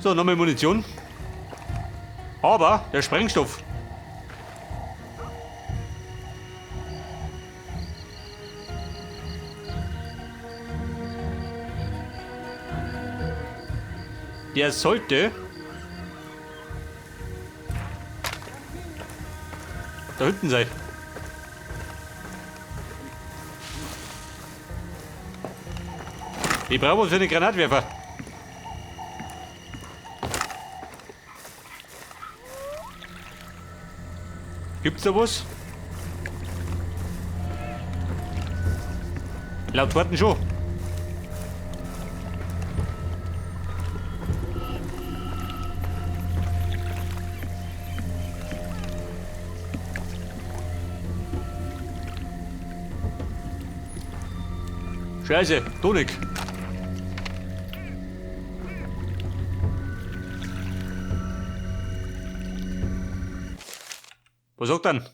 So, nochmal Munition. Aber der Sprengstoff. Der sollte da hinten sein. Ich brauche was für den Granatwerfer. Gibt's da was? Laut Worten schon. Scheiße, Tonik. Was sagt dann?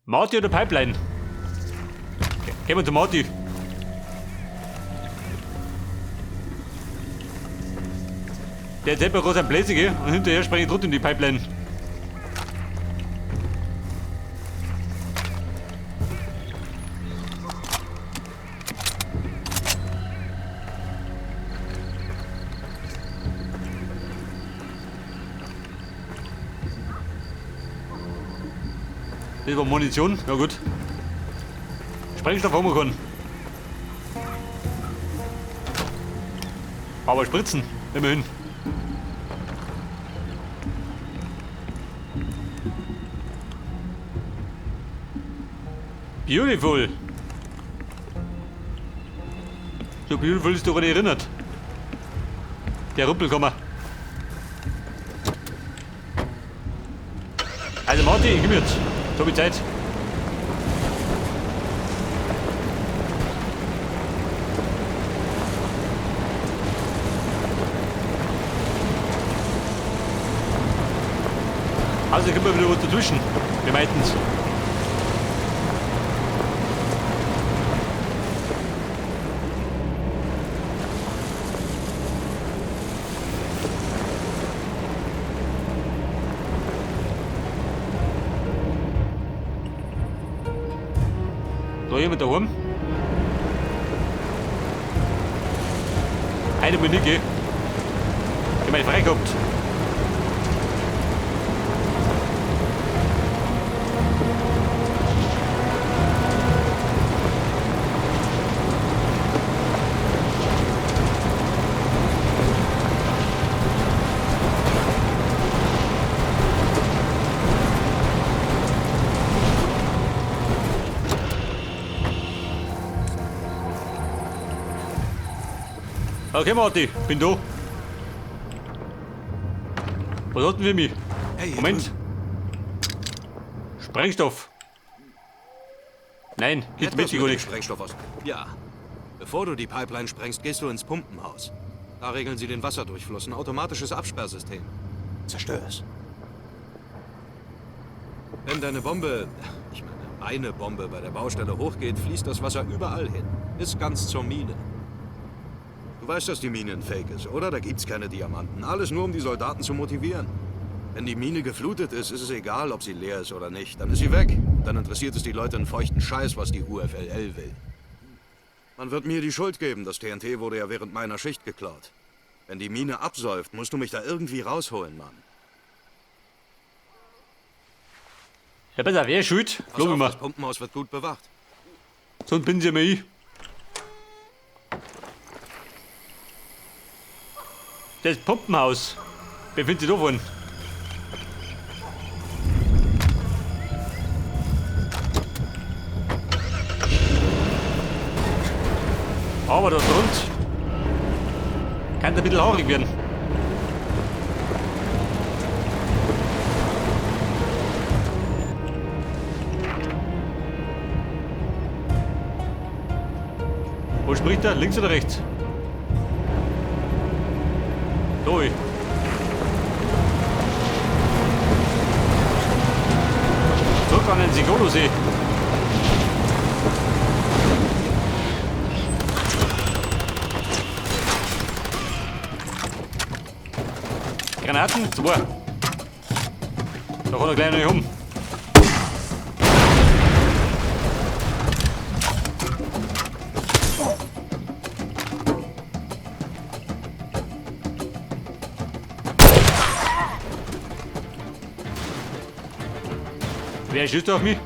Marty oder Pipeline? Gehen wir zu Marty. Der erzählt mir gerade sein Bläsige und hinterher springe ich trotzdem in die Pipeline. Das war Munition, ja gut. Sprengstoff haben wir keinen. Aber Spritzen, immerhin. Beautiful. So beautiful ist doch nicht erinnert. Der Rumpelkammer. Also Marty, ich komm jetzt. So hab ich Zeit. Also kommt mal wieder was dazwischen. Wir meinten's. Da jemand daheim? Eine Minute. Ich hab frei gehabt. Okay, Marty, bin da. Was hat denn für mich? Hey, hier Moment. drüben. Sprengstoff. Nein, geht Etwas mit mit dem nicht. Sprengstoff aus. Ja. Bevor du die Pipeline sprengst, gehst du ins Pumpenhaus. Da regeln sie den Wasserdurchfluss, ein automatisches Absperrsystem. Zerstör es. Wenn deine Bombe, ich meine, meine Bombe bei der Baustelle hochgeht, fließt das Wasser überall hin. Bis ganz zur Mine. Du weißt, dass die Mine ein Fake ist, oder? Da gibt's keine Diamanten. Alles nur, um die Soldaten zu motivieren. Wenn die Mine geflutet ist, ist es egal, ob sie leer ist oder nicht. Dann ist sie weg. Dann interessiert es die Leute einen feuchten Scheiß, was die UFLL will. Man wird mir die Schuld geben. Das TNT wurde ja während meiner Schicht geklaut. Wenn die Mine absäuft, musst du mich da irgendwie rausholen, Mann. Ja, besser, wer schuld? Pass Glaub ich auf, mal. das Pumpenhaus wird gut bewacht. Sonst bin ich ja mal ich. Das Pumpenhaus befindet sich da vorne. Aber da drunter kann ein bisschen haarig werden. Wo spricht er? Links oder rechts? Da. Zurück an den Sigolo-See. Granaten, zwei. Da kann er gleich noch um. Wer schießt auf mich?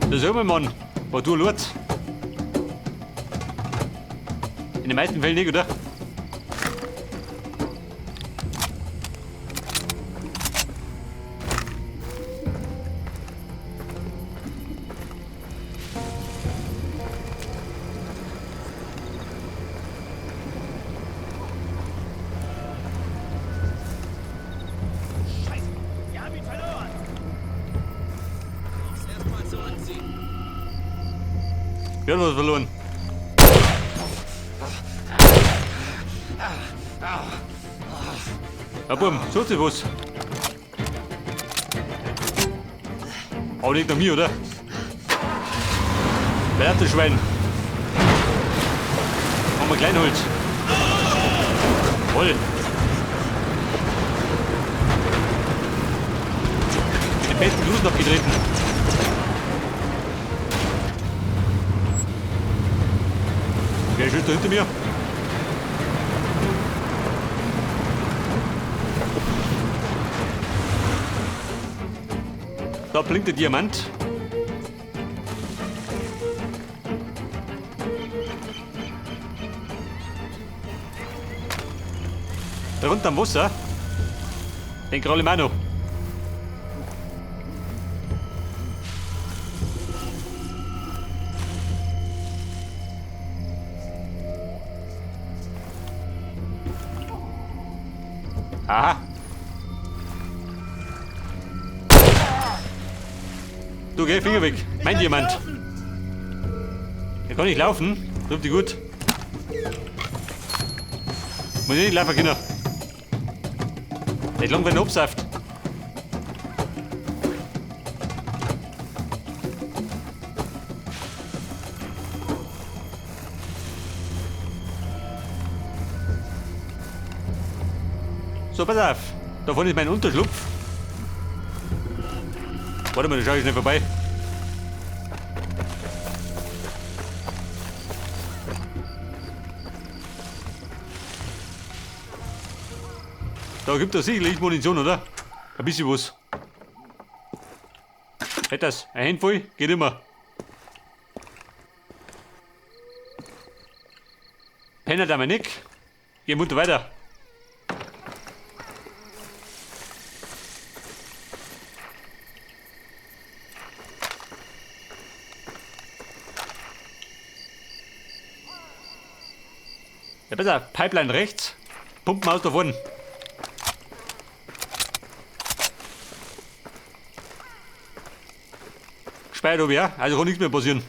Das ist immer, Mann. War du Lurt? In den meisten Fällen nicht, oder? Scheiße, wir haben ihn verloren. Erstmal zurückziehen. Wer hat was verloren? Ja, Buben, sucht sich was. Aber nicht nach mir, oder? Wer hat das Schwein? Haben wir Kleinholz. Voll. Mit den besten Grußen abgetreten. Wer steht da hinter mir? Da blinkt der Diamant. Da runter am Wasser. Den kralle ich auch noch. Aha. Du, geh, Finger weg. Mein Diamant. Der kann nicht laufen. Trifft dich gut. Muss ich nicht laufen können. Nicht lang, wenn er absauft. So, pass auf. Da vorne ist mein Unterschlupf. Warte mal, da schau ich schnell vorbei. Da gibt es sicherlich Munition, oder? Ein bisschen was. Hätt das. Ein Handvoll geht immer. Penner da mal nicht. Geh munter weiter. Ja, besser. Pipeline rechts. Pumpen aus da vorne. Gespeichert hab ich auch, also kann nichts mehr passieren.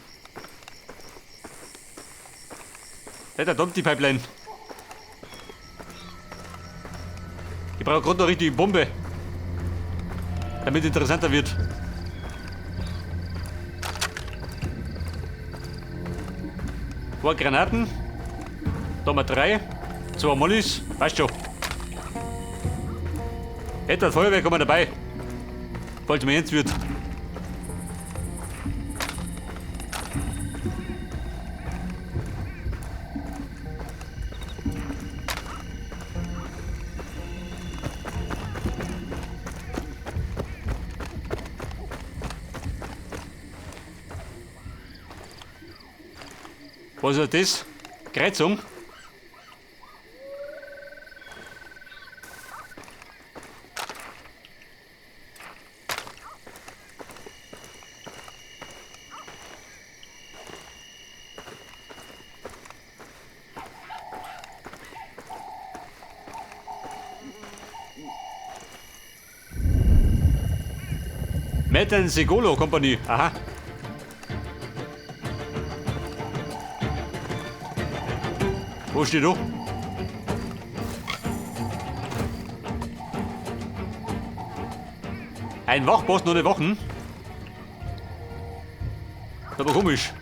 Ja, da kommt die Pipeline. Ich brauche gerade noch eine richtige Bombe, damit es interessanter wird. Zwei Granaten. Da haben wir 3. 2 Mollys. Weißt schon. Etwas Feuerwerk haben wir dabei. Falls mir ernst wird. Was ist das? Kreuzung? Metal Segolo Kompanie. Aha. Wo steht da? Ein Wachposten ohne Wachen? Das ist aber komisch.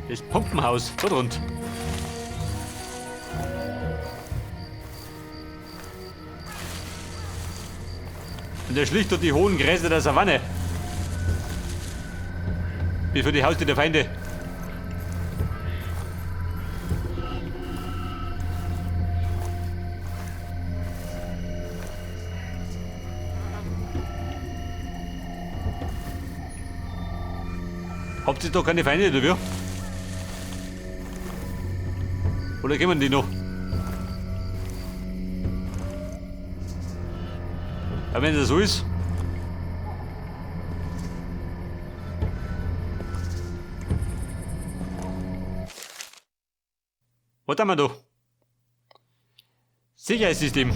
Das Pumpenhaus, da drunten. Und er schlicht durch die hohen Gräser der Savanne. Wie für die Haustür der Feinde. Habt ihr doch keine Feinde, oder wie? Oder kommen die noch? Aber wenn das so ist. Was haben wir da? Sicherheitssystem.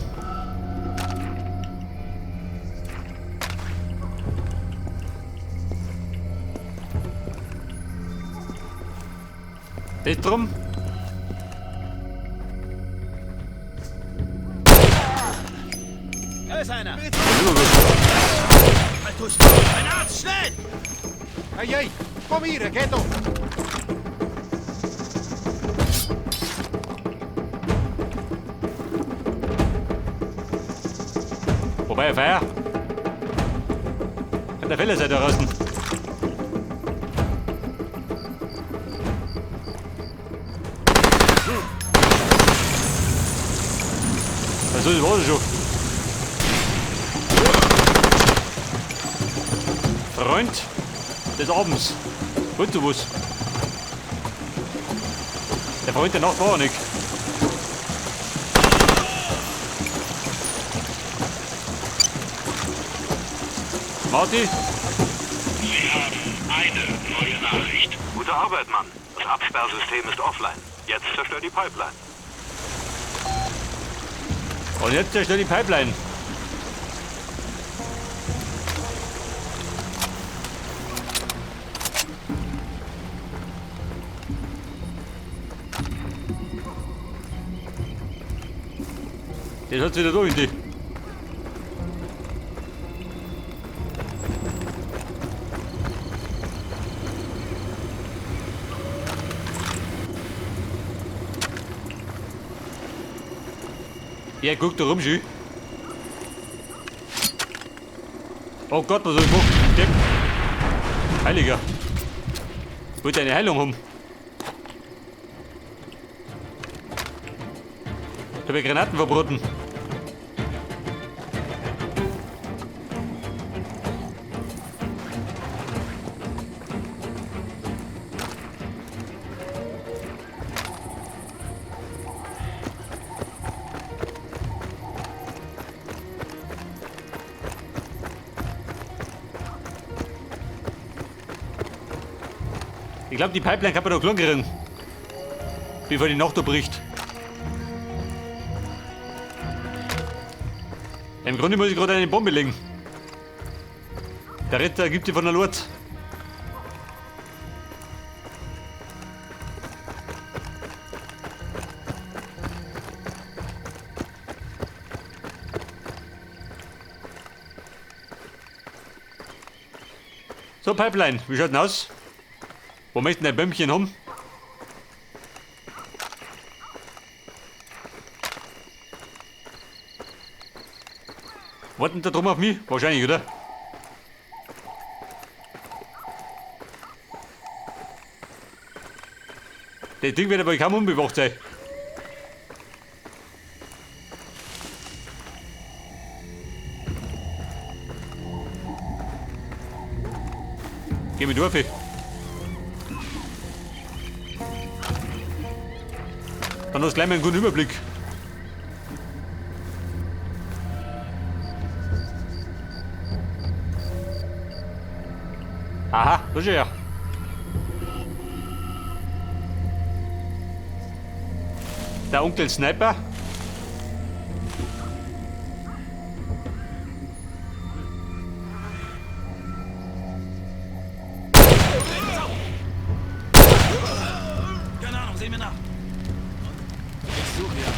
Das drum. Da ist einer. Ein Arzt, schnell! Hey, hey, komm hier, Ghetto! Wobei, Feuer. An der Fälle seid ihr draußen. Also, das war's schon. Freund des Abends. Und du was? Der Freund der Nacht war er nicht. Marty? Sie haben eine neue Nachricht. Gute Arbeit, Mann. Das Absperrsystem ist offline. Jetzt zerstör die Pipeline. Und jetzt zerstör die Pipeline. Das hat's wieder durch, die. Ja, guck da rum, schön. Oh Gott, was hab ich gemacht? Depp. Heiliger. Wollte eine Heilung haben. Ich habe Granaten verboten. Ich glaube, die Pipeline kann man noch klein kriegen, bevor die Nacht bricht. Im Grunde muss ich gerade eine Bombe legen. Der Ritter gibt sie von der Lurt. So, Pipeline, wie schaut denn aus? Wo möchten dein Bömmchen haben? Warten da drum auf mich? Wahrscheinlich, oder? Das Ding wird aber kaum unbewacht sein. Geh mit durch. Dann hast du gleich mal einen guten Überblick. Aha, das ist ja. Der Onkel Sniper. Komm, seh mir nach. Ich suche ja.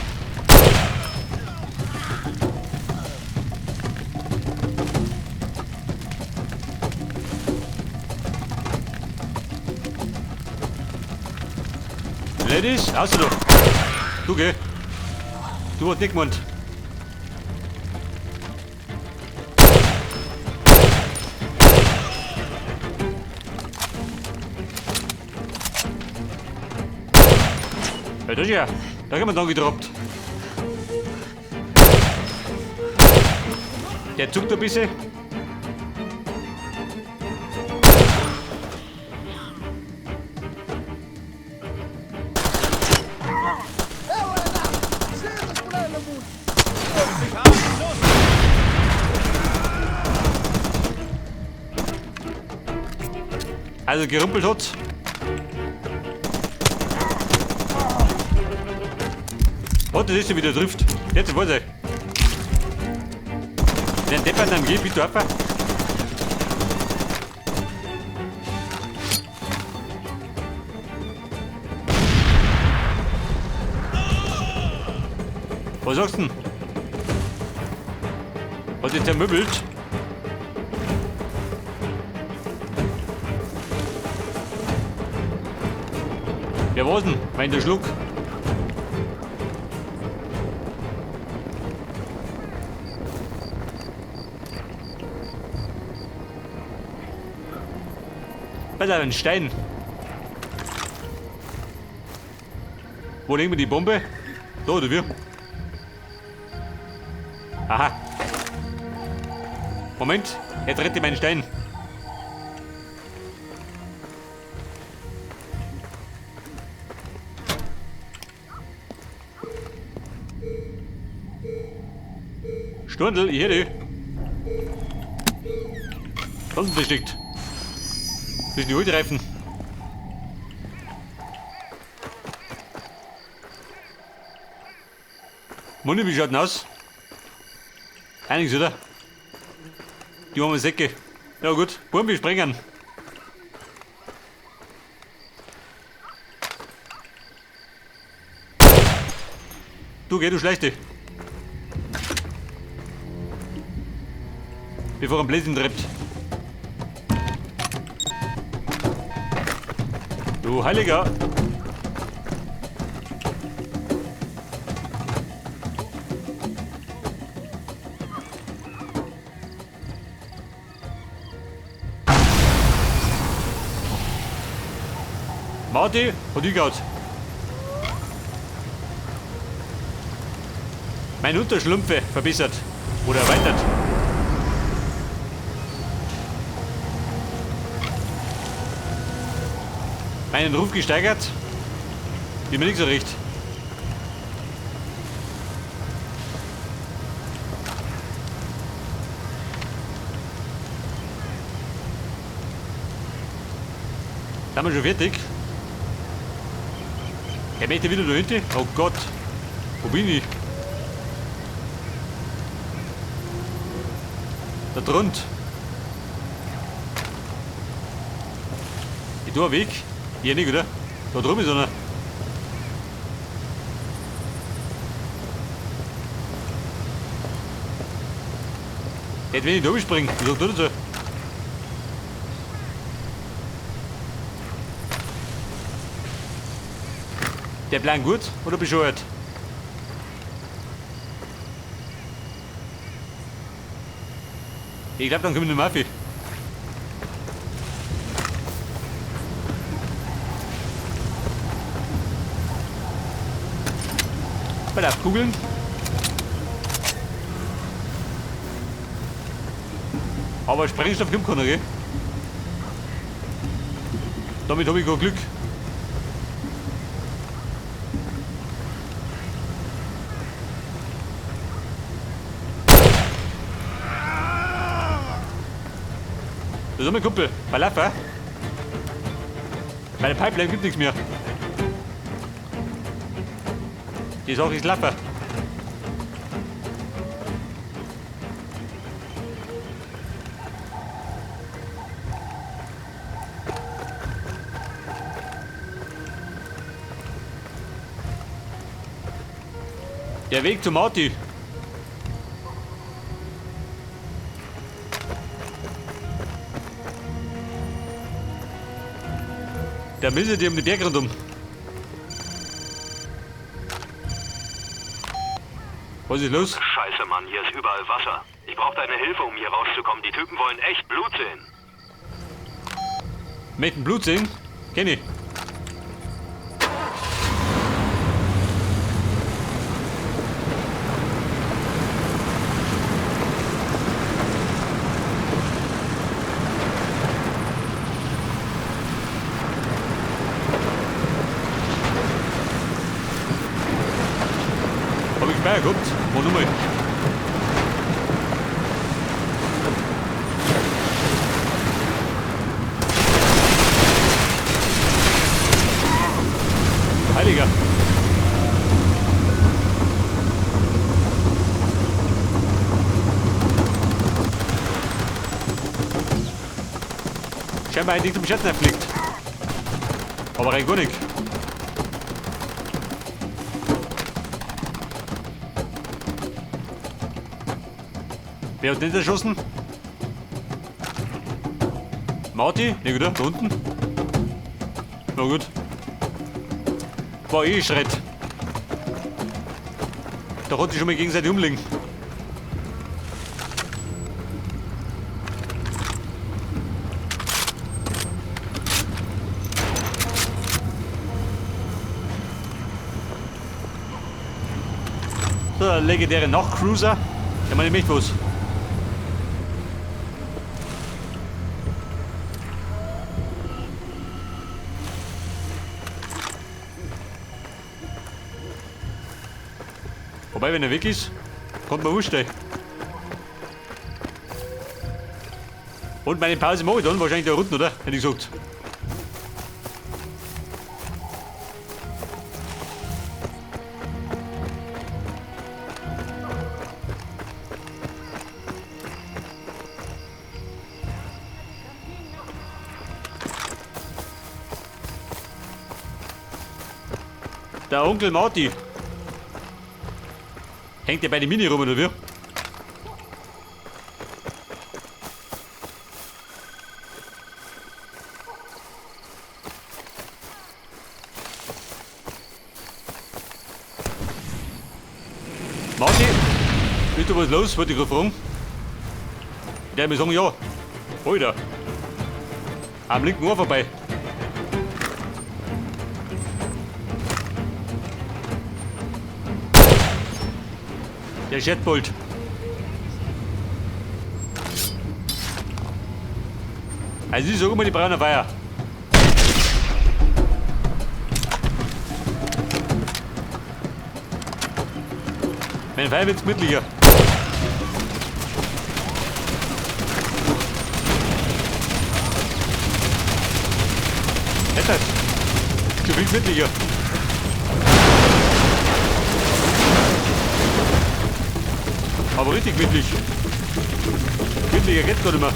Ladies, hast du doch. Du geh. Du hast nicht gemeint. Ja, das ist ja. Da haben wir dann gedroppt. Der zuckt ein bisschen. Also gerümpelt hat. Oh, das ist ja wieder trifft. Jetzt weiß ich. Den Deppern am Geh, bitte einfach. Was sagst du denn? Hat sich zermöbelt? Wer war's denn? Mein der Schluck. Was ist ein Stein? Wo legen wir die Bombe? Da oder wir? Aha. Moment, jetzt rette ich meinen Stein. Stundel, ich hätte. Unten versteckt. Zwischen die Hohlreifen. Moni, wie schaut denn aus? Einiges, oder? Die armen Säcke. Ja gut, Bombe sprengen. Du geh, du Schlechte. Bevor ein Blödsinn treibt. Du Heiliger! Marty hat hingehauen. Mein Unterschlümpfe verbessert oder erweitert. Meinen Ruf gesteigert. Bin mir nicht so recht. Sind wir schon fertig? Er möchte wieder da hinten. Oh Gott. Wo bin ich? Da drunten. Ich tue einen Weg. Hier nicht, oder? Da drüben ist einer. Hätte wenn ich da springen, was sagt du dazu? Der Plan gut oder bescheuert? Ich glaube, dann kommen die Mafia. Bei der Kugeln. Aber Sprengstoff kommt keiner, gell? Damit habe ich kein Glück. Das ist mein Kumpel. Balaffa. Bei der Pipeline gibt nichts mehr. Die Sache ist Laffer. Der Weg zum Marty. Der Misse die um den Berg rundum. Was ist los? Scheiße, Mann, hier ist überall Wasser. Ich brauche deine Hilfe, um hier rauszukommen. Die Typen wollen echt Blut sehen. Möchten Blut sehen? Kenn ich. Hab ich Speier gehabt? Warte mal. Heiliger. Scheinbar ein Ding zum Scherzen fliegt. Aber rein gar nicht. Wer hat nicht erschossen? Marty? Ne, gut, da unten. Na gut. War eh Schrett. Da konnte ich schon mal gegenseitig umlegen. So, der legendäre Nachtcruiser. Der meine ich was. Wobei, wenn er weg ist, kommt man umsteigen. Und meine Pause mache ich dann wahrscheinlich da unten, oder? Hätte ich gesagt. Der Onkel Marty. Hängt der bei den Mini rum, oder wie? Marty, ist da was los? Wollte ich gerade fragen. Der mir sagen, ja. Alter. Am linken Ohr vorbei. Der Jetbolt. Also ich sage immer, die brauchen Feuer. Mein Feuer wird gemütlicher. Etwas. Schon viel gemütlicher. Aber richtig gemütlich. Gemütlicher geht's gar nicht mehr.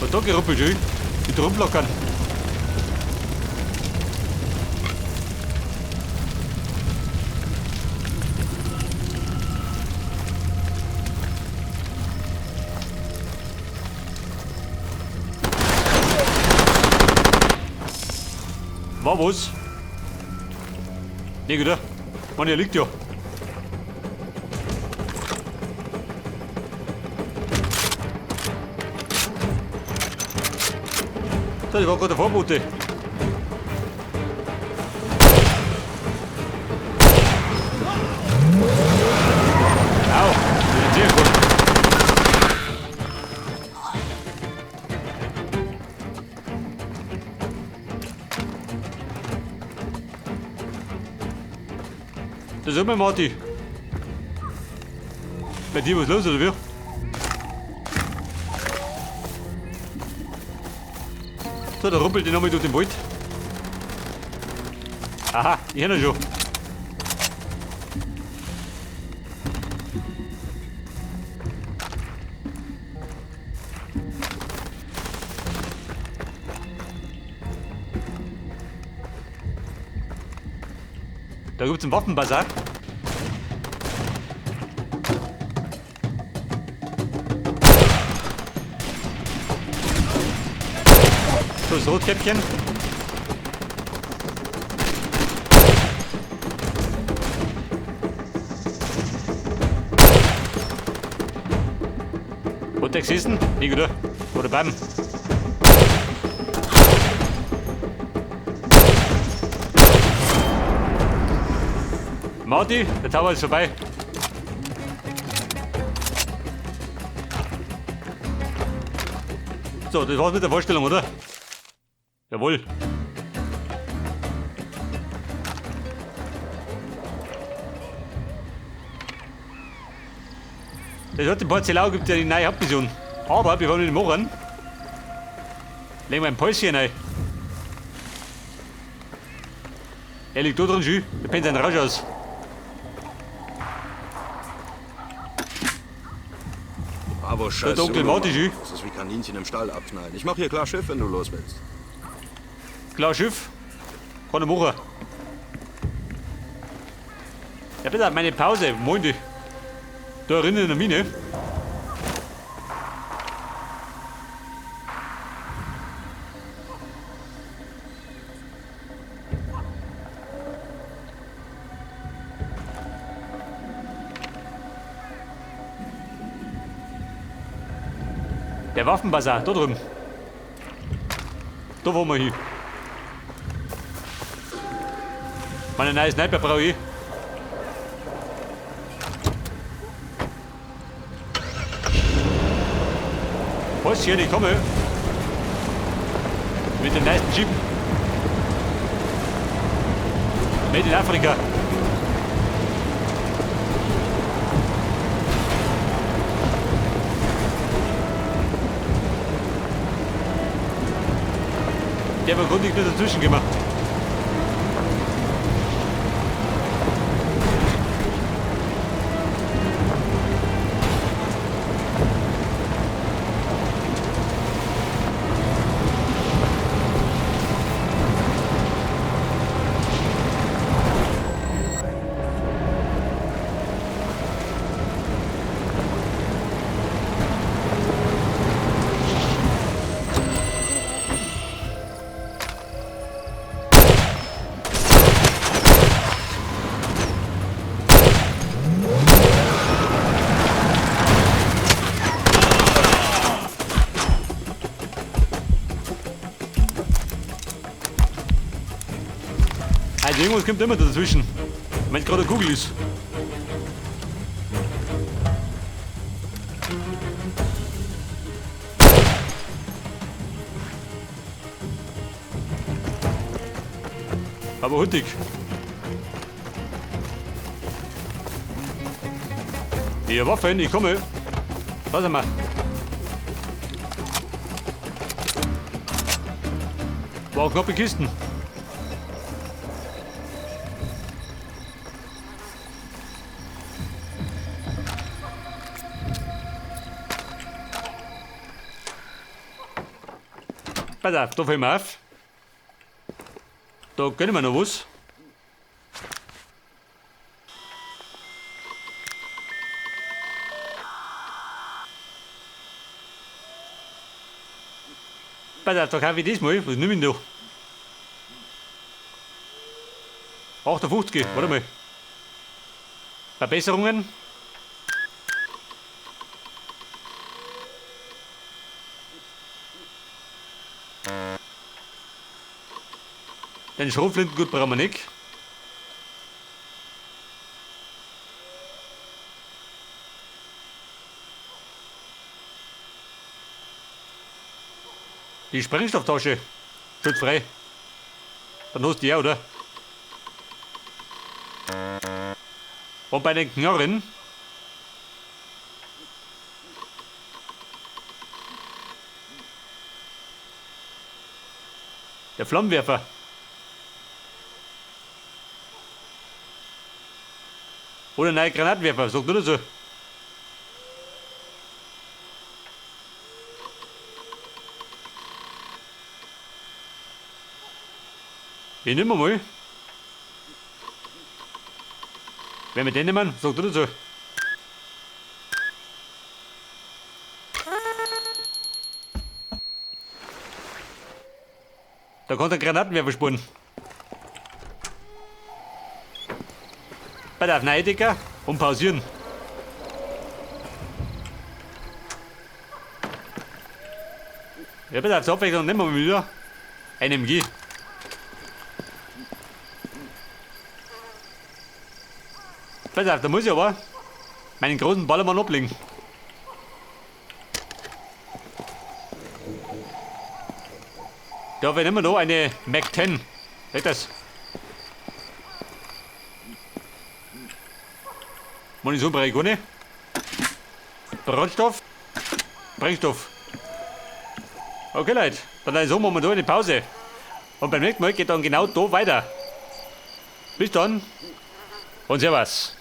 Was da geruppelt, schön. Mit rumlockern. War was? Ne, gut. Mann, der liegt ja. Das war gerade der Vorbote. Au, das ist sehr gut. Das ist immer Marty. Bei dir was los, oder wie? So, da ruppelt die nochmal durch den Wald. Aha, ich höre ihn schon. Da gibt's einen Waffenbazar. So, das Rotkäppchen. Wo der gesessen? Nicht, oder? Oder beim? Marti, der Tower ist vorbei. So, das war's mit der Vorstellung, oder? Jawohl. Das hat den Porzellau gibt ja die neue Hauptmission. Aber bevor wir den machen, legen wir ein Päuschen rein. Er liegt da drin schön, der pennt seinen Rausch aus. Bravo, Der Onkel Scheiß. Marti schön. Das ist wie Kaninchen im Stall abschneiden. Ich mach hier klar Schiff, wenn du los willst. Klar Schiff. Kann ich machen. Ja bitte, meine Pause. Moin die. Da drinnen in der Mine. Der Waffenbazar, da drüben. Da wollen wir hin. Meine neue Sniper brauche ich. Was hier, ich komme. Mit dem neuesten Jeep. Made in Afrika. Der war grundig nur dazwischen gemacht. Also irgendwas kommt immer dazwischen, wenn es gerade eine Kugel ist. Aber huttig. Die Waffen, ich komme. Warte mal. Wow, knappe Kisten. Pass auf, da fällt mir auf. Da gönnen wir noch was. Pass auf, da kaufe ich das mal. Was nehme ich denn da? 58, warte mal. Verbesserungen. Den Schrotflintengut brauchen wir nicht. Die Sprengstofftasche. Schütz frei. Dann hast du die auch, oder? Und bei den Knarren. Der Flammenwerfer. Oder neue Granatwerfer, sagt nur so. Ich nehme mal. Wenn wir den nehmen, sag du dazu. Da kommt ein Granatenwerfer spuren. Bei der Neidiger und pausieren. Ja, bitte, zur Abwechslung nehmen wir wieder ein MG. Pass auf, da muss ich aber meinen großen Ballermann ablegen. Da wir immer noch eine Mac 10. Seht das? Munition brauche ich gar nicht. Brandstoff. Brennstoff. Okay, Leute, dann so machen wir da eine Pause. Und beim nächsten Mal geht dann genau da weiter. Bis dann und Servus.